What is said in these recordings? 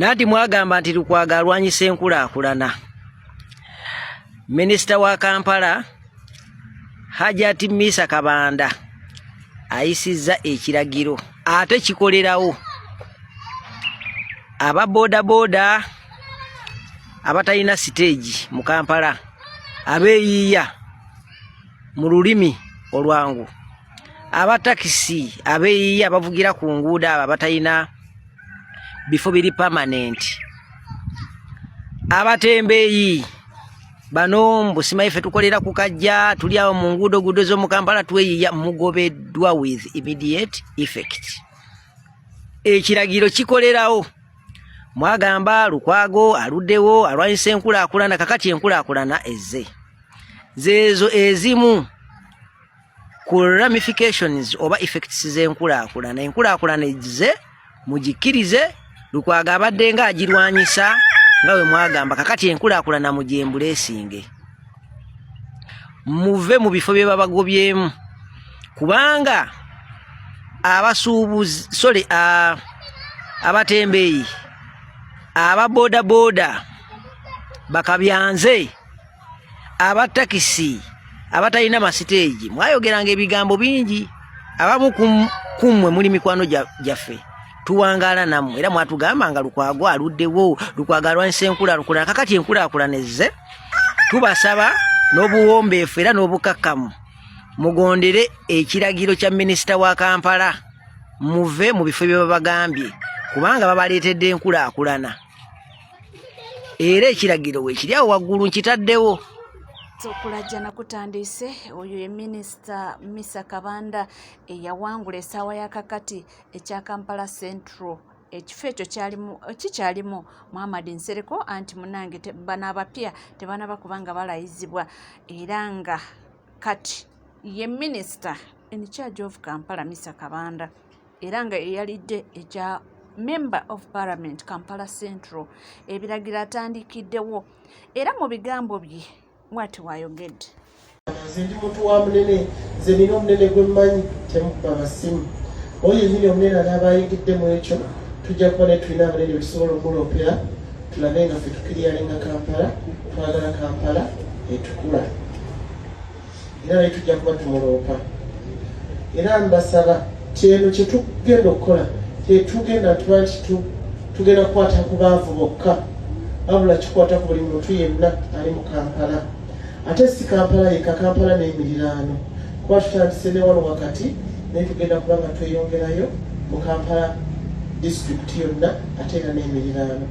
Nanti mwagamba nti Lukwago alwanyisa enkulaakulana. Minisita wa Kampala Hajati Misa Kabanda ayisizza ekiragiro ate kikolerawo aba bodaboda abatalina siteegi mu Kampala, abeeyiiya mu lulimi olwangu, aba takisi abeeyiiya abavugira ku nguudo, abo abatalina bifo biri permanent, abatembeeyi bano mbu simanyi ffe tukolera ku kajja, tuli awo mu nguudo guudo z'omu Kampala tweyiya, mugobeddwa with immediate effect. Ekiragiro kikolerawo. Mwagamba Lukwago aluddewo alwanyisa enkulaakulana, kakati enkulaakulana ezze. Zeezo ezimu ku ramifications oba effects z'enkulaakulana. Enkulaakulana ezze, mugikkirize. Lukwago abadde nga agirwanyisa nga bwe mwagamba, kakati enkulaakulana mugyembuleesinge, muve mu bifo bye babagobyemu, kubanga abasuubuzi, sorry, abatembeeyi, aba bodaboda bakabyanze, abatakisi abatalina masiteegi, mwayogeranga ebigambo bingi. Abamu kummwe muli mikwano gyaffe, tuwangaala nammwe, era mwatugamba nga Lukwago aluddewo, Lukwago alwanyisa enkulaakulana. Kakati enkulaakulana ezze, tubasaba n'obuwombeefu era n'obukakkamu mugondere ekiragiro kya minisita wa Kampala, muve mu bifo bye babagambye, kubanga babaleetedde enkulaakulana. Era ekiragiro weekiri awo waggulu, nkitaddewo. Okulajjana kutandise. Oyo ye Minisita Misa Kabanda eyawangula essaawa ya kakati ekya Kampala Central. Ekifo ekyo kikyalimu Muhammad Nsereko, anti munange bano abapya tebanaba kubanga balayizibwa, era nga kati ye minisita in charge of Kampala, Misa Kabanda, era nga eyalidde ekya Member of Parliament Kampala Central. Ebiragiro atandikiddewo, era mu bigambo bye bwati wayogedde. Nze ndi muntu wa munene, nze nina omunene gwe mmanyi. Temukuba masimu. Oyo yennyini omunene anaaba ayingidde mu ekyo, tujja kuba naye, tulina abanene betusobola omuloopera, tulabe nga ffe tukiriyalinga Kampala. Twagala Kampala etukula, era naye tujja kuba tumuloopa. Era mbasaba kyeno kyetugenda okukola, tetugenda tuba nti tugenda kukwata ku baavu bokka, wabula kikwata ku buli muntu yenna ali mu Kampala, ate si Kampala yekka, Kampala n'emiriraano, kuba tutandise ne wano wakati, naye tugenda kuba nga tweyongerayo mu Kampala disitulikiti yonna, ate era n'emiriraano.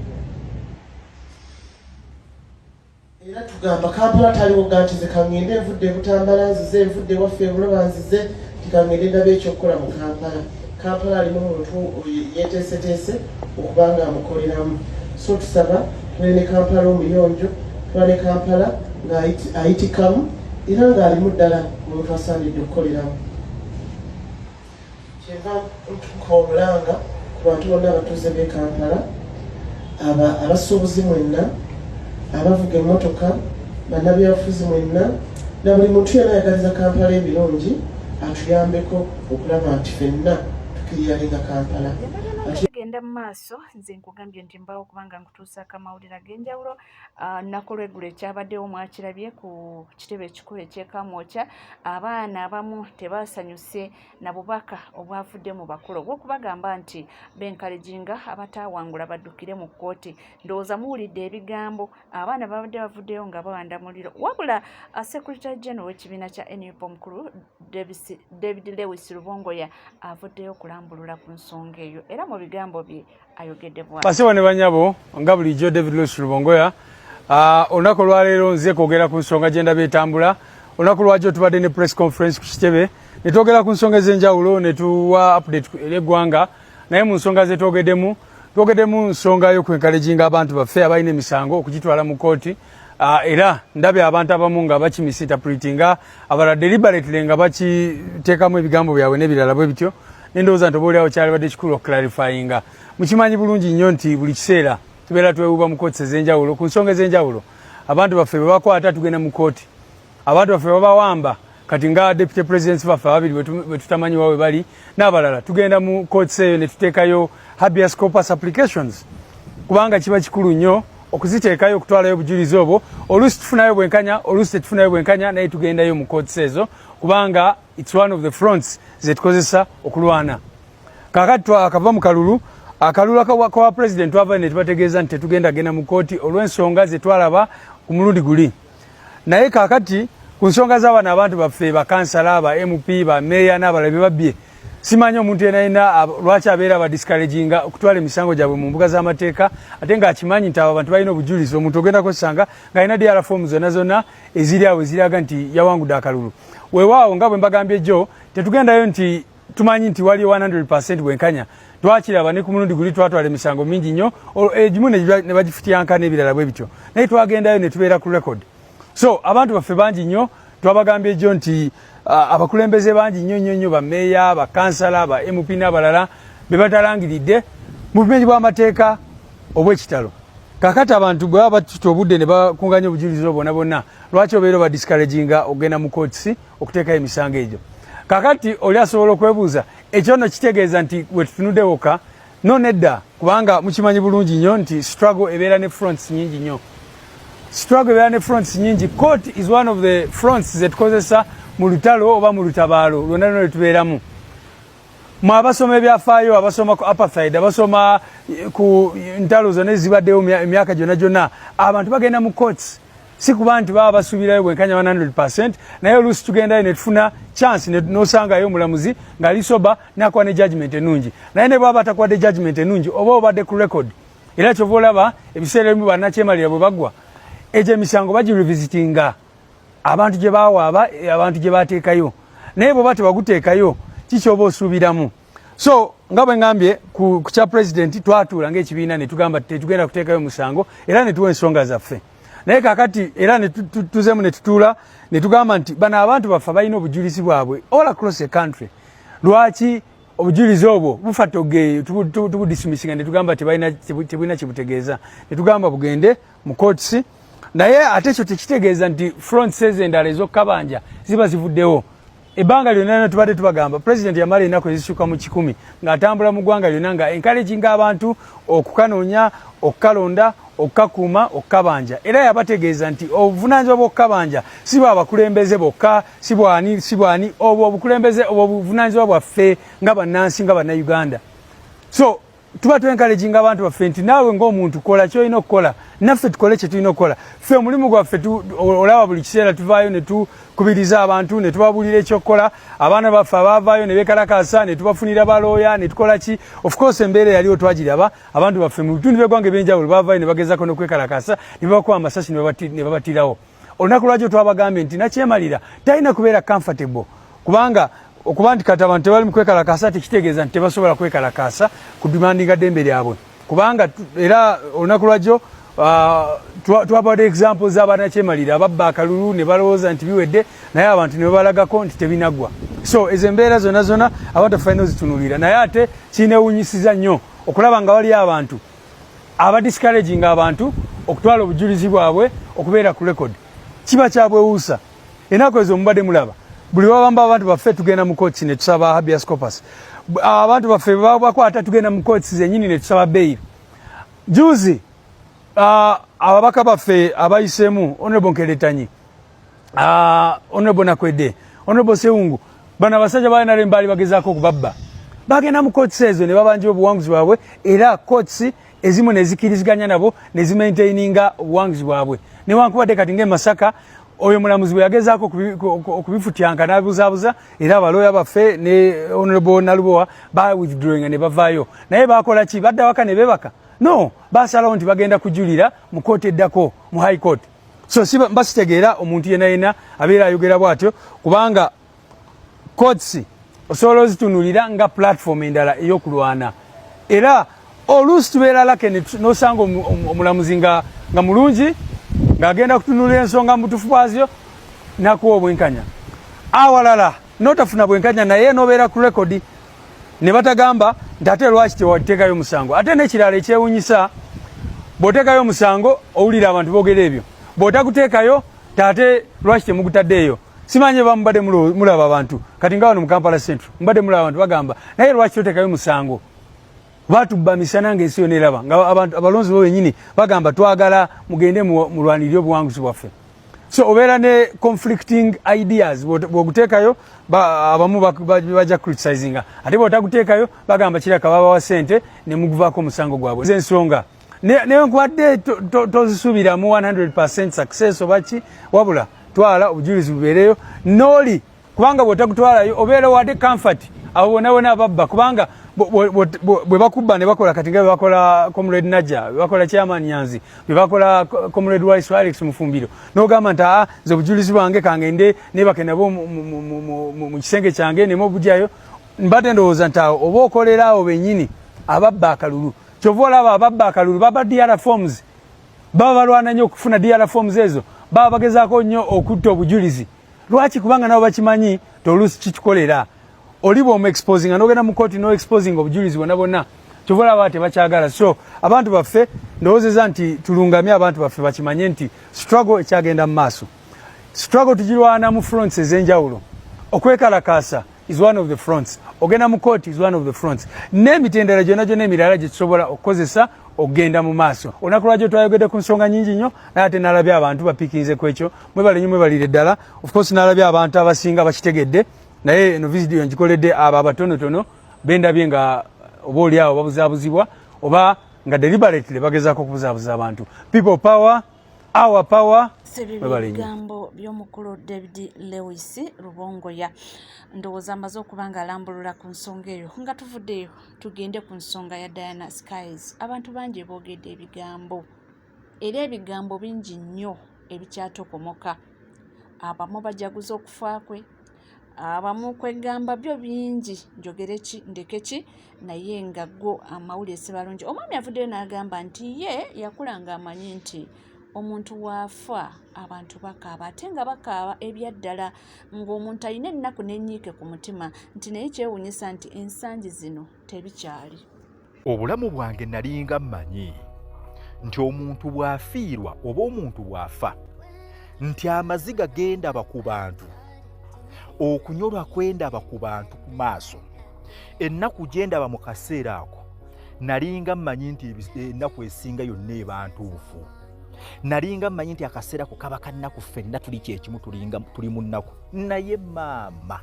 Era tugamba Kampala taliwo ga nti nze kaŋŋende nvudde eButambala nzize, nvudde ewaffe eBuloba nzize, tikaŋŋende ndaba ekyokukola mu Kampala. Kampala alimu omuntu yeteeseteese okuba nga amukoleramu. So tusaba tube ne Kampala omuyonjo, tuba ne Kampala ng'ayitikamu era ng'alimu ddala omuntu asaanidde okukoleramu. Kyenva ntuka omulanga ku bantu bonna abatuuze b'e Kampala, abasuubuzi mwenna, abavuga emmotoka, bannabyabufuzi mwenna, na buli muntu yenna ayagaliza Kampala ebirungi, atuyambeko okulaba nti ffenna tukiriyalinga Kampala. Genda mu maaso. Nze nkugambye nti mbawo kubanga nkutuusaako amawulire ag'enjawulo. Nnaku lweggulo ekyabaddewo mwakirabye ku kitebe ekikulu ekyekamwokya. Abaana abamu tebasanyuse na bubaka obwavudde mu bakulu obw'okubagamba nti benkalejinga abataawangula baddukire mu kkooti. Ndowooza muwulidde ebigambo abaana babadde bavuddeyo nga bawanda muliro. Wabula Secretary General w'ekibiina kya NUP omukulu David Lewis Rubongoya avuddeyo okulambulula ku nsonga eyo, era mu bigambo bye ayogedde bwa Basebo ne banyabo, nga bulijjo David Lewis Rubongoya. Olunaku olwaleero nze kwogera ku nsonga gye ndaba etambula. Olunaku lwajjo tubadde ne press conference ku kitebe ne twogera ku nsonga ez'enjawulo ne tuwa update eri eggwanga, naye mu nsonga ze twogeddemu, twogeddemu nsonga y'okwenkalejinga abantu baffe abalina emisango okugitwala mu kooti. Era ndabye abantu abamu nga bakimisinterpretinga, abalala deliberately nga bakiteekamu ebigambo byabwe n'ebirala bwe bityo, nendowooza nti obaoliawo kyalibadde kikulu okuclarifyinga. Mukimanyi bulungi nnyo nti buli kiseera tubeera twewuba mu kooti ez'enjawulo ku nsonga ez'enjawulo. Abantu baffe bwe bakwata, tugenda mu kooti. Abantu baffe babawamba, kati nga deputy presidents baffe ababiri bwe tutamanyi wa we bali n'abalala, tugenda mu courts eyo ne tuteekayo habeas corpus applications. Kubanga kiba kikulu nnyo okuziteekayo, okutwalayo obujulizi obwo. Oluusi tufunayo bwenkanya, oluusi tetufunayo bwenkanya, naye tugendayo mu courts ezo kubanga it's one of the fronts zetukozesa okulwana. Kakati twakava mu kalulu, akalulu akawa president, twava ne tubategeeza nti tetugenda genda mu kooti olw'ensonga zetwalaba ku mulundi guli. Naye kakati ku nsonga z'abano abantu baffe, bakansala, ba MP, ba meeya n'abalala be babbye, simanyi omuntu yena yena lwaki abeera abadiscouraginga okutwala emisango gyabwe mu mbuga z'amateeka, ate ng'akimanyi nti abo abantu balina obujulizi. Omuntu ogenda kwesanga ng'alina DR form zonna zonna eziri awo eziraga nti yawangudde akalulu. Weewaawo, nga bwe mbagambye jjo, tetugendayo nti tumanyi nti waliyo 100 bwenkanya. Twakiraba ne ku mulundi guli, twatwala emisango mingi nnyo, egimu ne bagifutyanka n'ebirala bwe bityo, naye twagendayo ne tubeera ku record. So abantu baffe bangi nnyo, twabagambye jjo nti abakulembeze bangi nnyo nnyo nnyo, bameeya, bakansala, ba MP n'abalala be batalangiridde mu bumenyi bw'amateeka obw'ekitalo. Kakati abantu bwe baba batuta obudde ne bakunganya obujulizi obwo bonna bonna, lwaki obeera obadiscouraginga okugenda mu courts okuteekayo emisango egyo? Kakati oli asobola okwebuuza, ekyo nno kitegeeza nti wetutunudde wokka? No, nedda, kubanga mukimanyi bulungi nnyo nti struggle ebeera ne fronts nyingi nnyo. Struggle ebeera ne fronts nyingi. Court is one of the fronts zetukozesa mu lutalo oba mu lutabaalo lwonna lwonna lwetubeeramu. Mwe abasoma ebyafaayo, abasoma ku apartheid, abasoma ku ntalo zonna ezibaddewo emyaka gyonna gyonna, abantu bagenda mu courts si kuba nti baba basuubirayo bwenkanya 100, naye oluusi tugendayo ne tufuna chance n'osangayo omulamuzi ng'ali sober, nakuwa ne judgment ennungi. Naye ne bwaba takuwadde judgment ennungi, oba obadde ku record. Era kyova olaba ebiseera ebimu bannakyemalira bwe baggwa egyo emisango bagirevisitinga, abantu gye bawaaba, abantu gye bateekayo. Naye bw'oba tebaguteekayo, kikyoba osuubiramu? So nga bwe ngambye, ku kya president twatuula ng'ekibiina ne tugamba tetugenda kuteekayo musango, era ne tuwa ensonga zaffe. Naye kakati era ne tuzeemu ne tutuula ne tugamba nti bano abantu baffe balina obujulizi bwabwe all across the country. Lwaki obujulizi obwo bufa toge tubudismissinga ne tugamba tebulina kyebutegeeza, ne tugamba bugende mu courts? Naye ate ekyo tekitegeeza nti fronts ezo endala ez'okukabanja ziba zivuddewo. Ebbanga lyonna lyonna tubadde tubagamba, president yamala ennaku ezisukka mu 100 ng'atambula mu ggwanga lyonna nga encouraginga abantu okukanoonya, okukalonda, okukakuuma, okukabanja. Era yabategeeza nti obuvunaanyizibwa bw'okukabanja si bwa bakulembeze bokka, si bwani, si bwani, obwo obukulembeze, obwo obuvunaanyizibwa bwaffe nga bannansi, nga bannayuganda. So tuba twencouraginga abantu baffe nti naawe ng'omuntu kola kyolina okukola, naffe tukole kye tulina okukola. Ffe omulimu gwaffe, olaba buli kiseera tuvaayo ne tukubiriza abantu ne tubabuulira ekyokukola. Abaana baffe abaavaayo ne beekalakaasa ne tubafunira balooya ne tukola ki. Of course embeera eyaliwo twagiraba, abantu baffe mu bitundu by'eggwanga ebyenjawulo baavaayo ne bagezaako n'okwekalakaasa ne babakuba amasasi ne babatirawo. Olunaku lwakyo twabagambye nti nakyemalira talina kubeera comfortable, kubanga okuba nti kati abantu tebali mu kwekalakaasa tekitegeeza nti tebasobola kwekalakaasa kudemandinga ddembe lyabwe. Kubanga era olunaku lwajjo twabawadde example z'abanakyemalira ababba akalulu ne balowooza nti biwedde, naye abantu ne babalagako nti tebinaggwa. So ezo embeera zonna zonna abantu baffe ozitunuulira. Naye ate kinewunyisiza nnyo okulaba nga waliyo abantu abadiscouraginga abantu okutwala obujulizi bwabwe okubeera ku record. Kiba kyabwewuusa. Ennaku ezo mubadde mulaba buli wabamba abantu baffe tugenda mu courts ne tusaba habeas corpus. Abantu baffe bakwata, tugenda mu courts zenyini ne tusaba bail. Juzi ababaka baffe abayiseemu, Honorable Nkeletanyi, Honorable Nakwedde, Honorable Sewungu, bano abasajja ba NRM baali bagezaako okubabba, bagenda mu courts ezo ne babanja obuwanguzi bwabwe, era courts ezimu nezikiriziganya nabo nezimaintaininga obuwanguzi bwabwe. Newankubadde kati nga e Masaka oyo mulamuzi bwe yagezaako okubifutyanka n'abuzaabuza, era abalooya baffe ne Honorable Nalubowa ba withdrawinga ne bavaayo. Naye bakola ki? Badda waka ne beebaka? No, basalawo nti bagenda kujulira mu kooti eddako, mu High Court. So mba sitegeera omuntu yena yena abeera ayogera bw'atyo, kubanga courts osobola ozitunulira nga platform endala ey'okulwana. Era oluusi tubeera lucky n'osanga omulamuzi nga mulungi, ng'agenda kutunulira ensonga mu butuufu bwazyo nakuwa obwenkanya. Awalala n'otafuna bwenkanya, naye n'obeera ku rekodi ne batagamba nti ate lwaki tewateekayo musango. Ate n'ekirala ekyewunyisa, bw'oteekayo omusango owulira abantu boogera ebyo, bw'otaguteekayo taate lwaki temugutaddeeyo? Simanyi oba mubadde mulaba abantu kati nga wano mu Kampala Central, mubadde mulaba abantu bagamba, naye lwaki toteekayo musango? Batubba misana nga ensi yonna eraba, nga abantu abalonzi bo benyini bagamba twagala mugende mulwanirire obuwanguzi bwaffe. So obeera ne conflicting ideas. Bwoguteekayo abamu bajja criticizinga, ate bwotaguteekayo bagamba kiraka babawa sente ne muguvaako omusango gwabwe. Ensonga newankubadde tozisuubiramu 100 success oba ki, wabula twala obujulizi bubeereyo nooli, kubanga bwotagutwalayo obeera wadde comfort abo bonna bonna ababba, kubanga bwe bakubba ne bakola kati nga bwe bakola Comrade Najja, bwe bakola Chairman Nyanzi, bwe bakola Comrade Waisu Alex Mufumbiro, n'ogamba nti aa, nze obujulizi bwange kangende nebake nabo mu kisenge kyange neme obugyayo. Mbadde ndowooza nti awo oba okolera awo bennyini ababba akalulu. Kyova olaba ababba akalulu baba DR forms, baba balwana nnyo okufuna DR forms ezo, baba bagezaako nnyo okutta obujulizi. Lwaki? Kubanga nabo bakimanyi toluusi kikikolera oli bwomu exposinga nogenda mu kooti no exposing obujulizi bwonna bwonna. Kyova olaba tebakyagala. So abantu baffe, ndowoozeza nti tulungamye abantu baffe bakimanye nti struggle ekyagenda mu maaso. Struggle tugirwana mu fronts ez'enjawulo. Okwekalakaasa is one of the fronts, ogenda mu court is one of the fronts, n'emitendera gyonna gyonna emirala gye tusobola okukozesa okugenda mu maaso. Olunaku lwajjo twayogedde ku nsonga nyingi nnyo, naye ate nalabye abantu bapikinze ku ekyo. Mwebale nnyo, mwebalire ddala. Of course nalabye abantu abasinga bakitegedde, naye eno vidiyo ngikoledde abo abatonotono bendabye nga oba oli awo babuzaabuzibwa oba nga deliberately bagezaako okubuzaabuza abantu. People power, our power. Sebyo ebigambo by'omukulu David Lewis Rubongoya. Ndowooza amaze okuba nga alambulula ku nsonga eyo. Nga tuvuddeyo, tugende ku nsonga ya Diana Skies. Abantu bangi boogedde ebigambo, era ebigambo bingi nnyo ebikyatokomoka. Abamu bajaguza okufa kwe, abamu kwegamba byo bingi, njogere ki, ndeke ki, naye nga go amawulire si balungi. Omwami avuddeyo n'agamba nti ye yakula ng'amanyi nti omuntu waafa abantu bakaaba, ate nga bakaaba ebyaddala, ng'omuntu alina ennaku n'ennyiike ku mutima, nti naye kyewuunyisa nti ensangi zino tebikyali. Obulamu bwange nalinga mmanyi nti omuntu bw'afiirwa oba omuntu bw'afa, nti amaziga gendaba ku bantu, okunyolwa kwendaba ku bantu ku maaso, ennaku gyendaba mu kaseera ako, nalinga mmanyi nti ennaku esinga yonna eba ntuufu. Nalinga mmanyi nti akaseera ko kaba kannaku, ffenna tuli kyekimu, tulinga tuli mu nnaku. Naye maama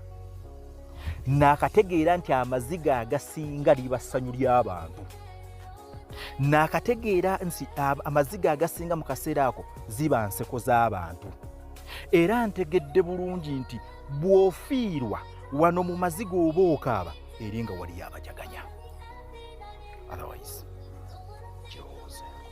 naakategeera nti amaziga agasinga liba ssanyu ly'abantu. Naakategeera nti amaziga agasinga mu kaseera ako ziba nseko z'abantu. Era ntegedde bulungi nti bw'ofiirwa wano mu maziga oba okaaba eri nga waliyo abajaganya, otherwise kirowoozeeko.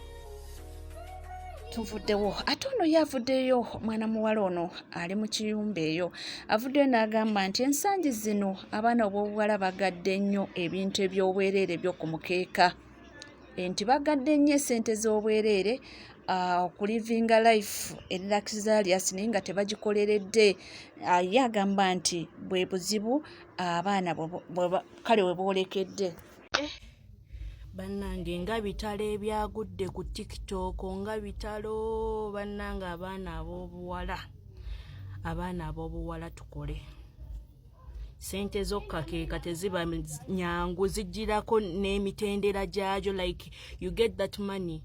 Tuvuddewo ate ono ye avuddeyo, mwana muwala ono ali mu kiyumba eyo, avuddeyo n'agamba nti ensangi zino abaana ob'obuwala bagadde nnyo ebintu eby'obwereere eby'oku mukeeka, nti bagadde nnyo esente z'obwereere, okulivinga life luxurious naye nga tebagikoleredde. Ye agamba nti bwe buzibu abaana kale we boolekedde. Bannange, nga bitalo ebyagudde ku TikTok, nga bitalo bannange. Abaana ab'obuwala, abaana ab'obuwala, tukole sente zokkakeeka, teziba nyangu, zijjirako n'emitendera gyagyo. Like you get that money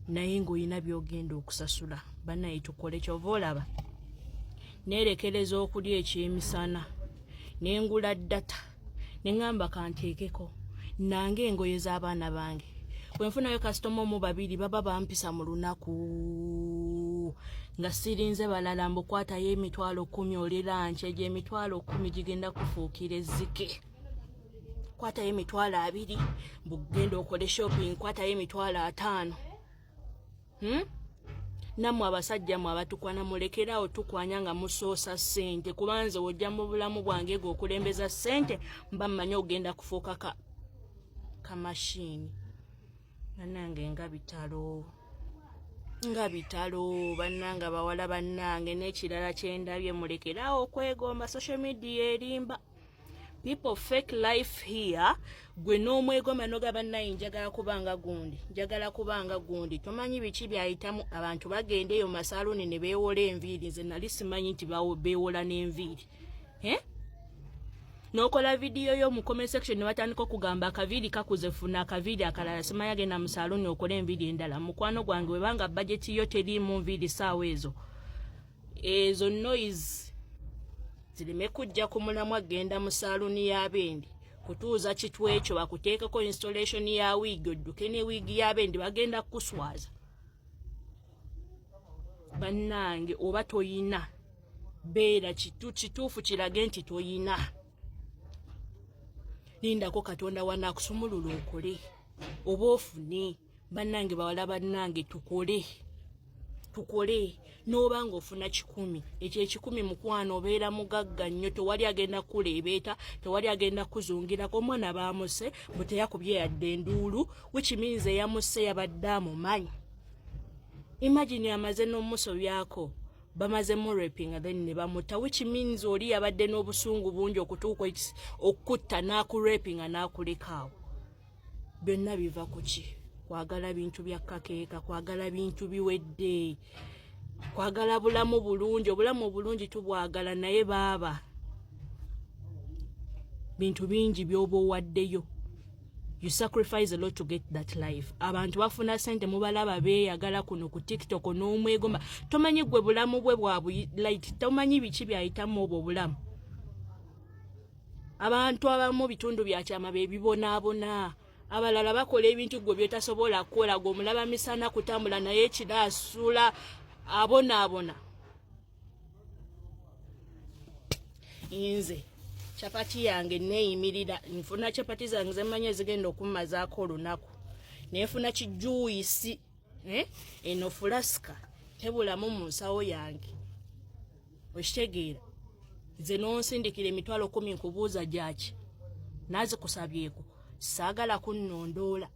naye ng'olina by'ogenda okusasula. Bannaye, tukole. Kyova olaba neerekereza okulya ekyemisana, nengula data, neŋŋamba kanteekeko nange engoye z'abaana bange. Bwe nfunayo kasitoma omu, babiri, baba bampisa mu lunaku nga sirinze balala. Mbukwatayo 100,000 oli lunch, egyo 100,000 gigenda kufuukira ezzike. Kwatayo 20,000, mbugenda okole shopping, kwatayo 50,000. Nammwe abasajja mwe abatukwana, mulekeraawo tukwanya nga musoosa ssente, kubanze wojja mu bulamu bwange gwe okulembeza ssente, mba mmanyi ogenda kufuuka ka kamashiini. Bannange, nga bitalo, nga bitalo bannange, abawala bannange. N'ekirala kyendabye, mulekeraawo okwegomba. Social media erimba. People fake life here. Gwe n'omwegomba noga, bannaye njagala kubanga gundi, njagala kubanga gundi, tomanyi biki byayitamu. Abantu bagenda eyo masaluuni ne beewola enviiri. Nze nali simanyi nti beewola n'enviiri, eh? N'okola vidiyo yo mu comment section ne batandika okugamba akaviiri kakuze, funa akaviiri akalala, simanya genda mu saaluuni okole enviiri endala. Mukwano gwange, webanga bajeti yo teriimu nviiri saawa ezo, ezo noise zireme kujja ku mulamwa. Genda mu saaluuni y'abendi kutuuza kitwe ekyo, bakuteekeko installation ya wiigi, odduke ne wiigi y'abendi, bagenda kukuswaza. Bannange, oba toyina, beera kituufu, kirage nti toyina, lindako Katonda wanaakusumulula okole oba ofune. Bannange, bawala bannange, tukole, tukole. N'oba ng'ofuna 100, ekyo 100, mukwano, obeera mugagga nnyo. Tewali agenda kukuleebeeta, tewali agenda kukuzungirako. Omwana baamuse bwe teyakubye yadde enduulu, which means eyamuse yabadde amumanyi. Imagine amaze n'omusobyako, bamaze mu raping, then ne bamutta, which means oli yabadde n'obusungu bungi okutuuka okutta n'akurapinga n'akulekaawo. Byonna biva ku ki? Kwagala bintu bya kakeeka, kwagala bintu biwedde, kwagala bulamu bulungi. Obulamu obulungi tubwagala, naye baaba bintu bingi by'oba owaddeyo. You sacrifice a lot to get that life. Abantu bafuna sente, mubalaba beeyagala kuno ku TikTok n'omwegomba. Tomanyi gwe bulamu bwe bwa like, tomanyi biki byayitamu obwo obulamu. Abantu abamu bitundu byakyama bebibonaabona, abalala bakola ebintu gwe byetasobola kukola. Gwe omulaba misana kutambula, naye ekiro asula abonaabona. Nze capati yange neeyimirira, nfuna capati zange zemanyi ezigenda okummazaako olunaku, nenfuna kijuuyisi, eh? Eno fulasika tebulamu mu nsawo yange, okitegeera? Nze nonsindikira 100,000, nkubuuza gyaki? Nazikusabyeko? Saagala kunnondoola.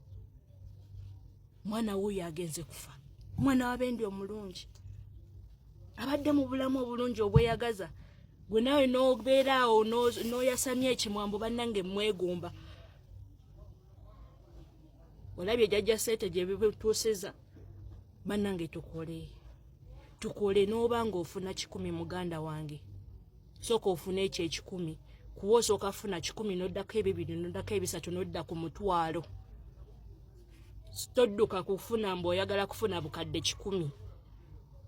Mwana wuuyo agenze kufa, omwana wabendi omulungi, abadde mu bulamu obulungi obweyagaza. Gwe naawe n'obeera awo n'oyasamya ekimwambu. Bannange, mwegomba. Olabye jajja sente gye bituusiza. Bannange, tukole, tukole. N'oba ng'ofuna 100, muganda wange, sooka ofune ekyo 100, kuba osooka funa 100, n'oddako 200, n'oddako 300, n'odda ku mutwalo. Todduka kufuna mbu oyagala kufuna bukadde 100,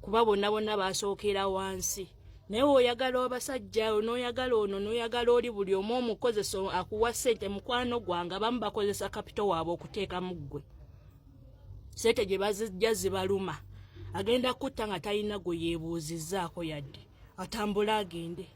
kuba bonna bonna basookera wansi. Naye oyagala abasajja, n'oyagala ono, n'oyagala oli, buli omu omukozesa akuwa ssente. Mukwano gwange, abamu bakozesa kapito waabwe okuteekamu ggwe sente gye bazijja zibaluma. Agenda kutta nga talina gwe yeebuuzizzaako yadde, atambule agende.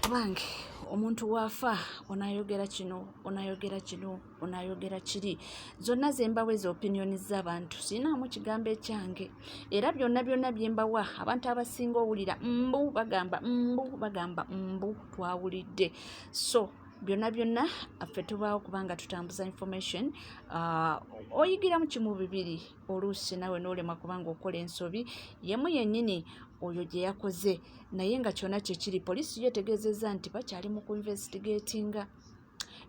Bange, omuntu waafa, onayogera kino, onayogera kino, onayogera kiri, zonna zembawa ezo opinioni z'abantu, sinaamu kigambo ekyange. Era byonna byonna byembawa, abantu abasinga owulira mbu bagamba, mbu bagamba, mbu twawulidde. So byonna byonna ffe tubaawo kubanga tutambuza information. Oyigiramu kimu bibiri, oluusi nawe n'olema kubanga okola ensobi yemu yennyini oyo gye yakoze. Naye nga kyonna kyekiri, poliisi yo etegeezezza nti bakyali mu kuinvestigatinga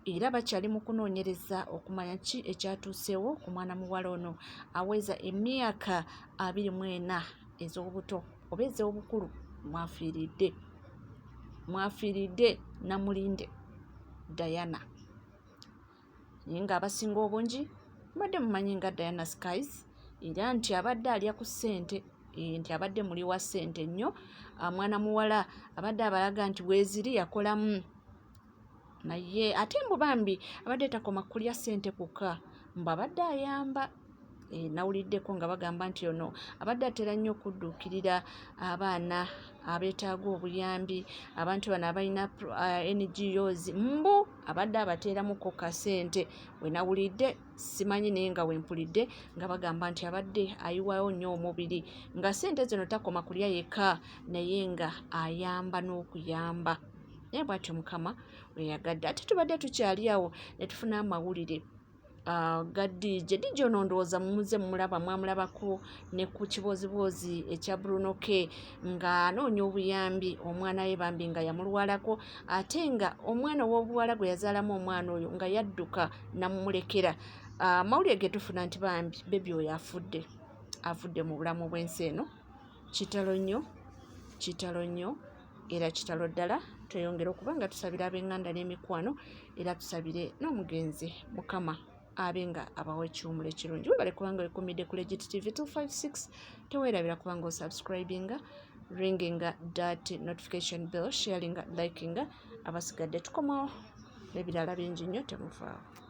era bakyali mu kunoonyereza okumanya ki ekyatuuseewo ku mwana muwala ono aweza emyaka 24 ez'obuto oba ez'obukulu, mwafiiridde Namulinde Diana, naye ng'abasinga obungi mbadde mumanyi nga Diana Skies, era nti abadde alya ku ssente, nti abadde muli wa ssente nnyo. Mwana muwala abadde abalaga nti weeziri yakolamu, naye ate mbu bambi abadde takoma kulya ssente kuka, mbu abadde ayamba. Nawuliddeko nga bagamba nti ono abadde atera nnyo okudduukirira abaana abeetaaga obuyambi, abantu bano abalina NGOs, mbu abadde abateeramuko kasente. We nawulidde simanyi, naye nga wempulidde nga bagamba nti abadde ayiwayo nnyo omubiri, nga ssente zino takoma kulya yekka, naye nga ayamba n'okuyamba. Naye bw'atyo Mukama weyagadde. Ate tubadde tukyali awo ne tufuna amawulire ga DJ. DJ ono ndowooza mumuze mumulaba, mwamulabako ne ku kibooziboozi ekya Bruno K ng'anoonya obuyambi omwana we bambi nga yamulwalako, ate nga omwana ow'obuwala gwe yazaalamu omwana oyo nga yadduka namumulekera. Amawulire ge tufuna nti bambi baby oyo afudde, avudde mu bulamu bw'ensi eno. Kitalo nnyo, kitalo nnyo. Era kitalo ddala, tweyongere okuba nga tusabira ab'enganda n'emikwano, era tusabire n'omugenzi, Mukama abe nga abawa ekiwumulo ekirungi. Webale kubanga wekumidde ku Legit TV 256. Teweerabira kubanga osubscribinga, ringinga that notification bell, sharinga, likinga. Abasigadde tukomawo n'ebirala bingi nnyo, temuvaawo.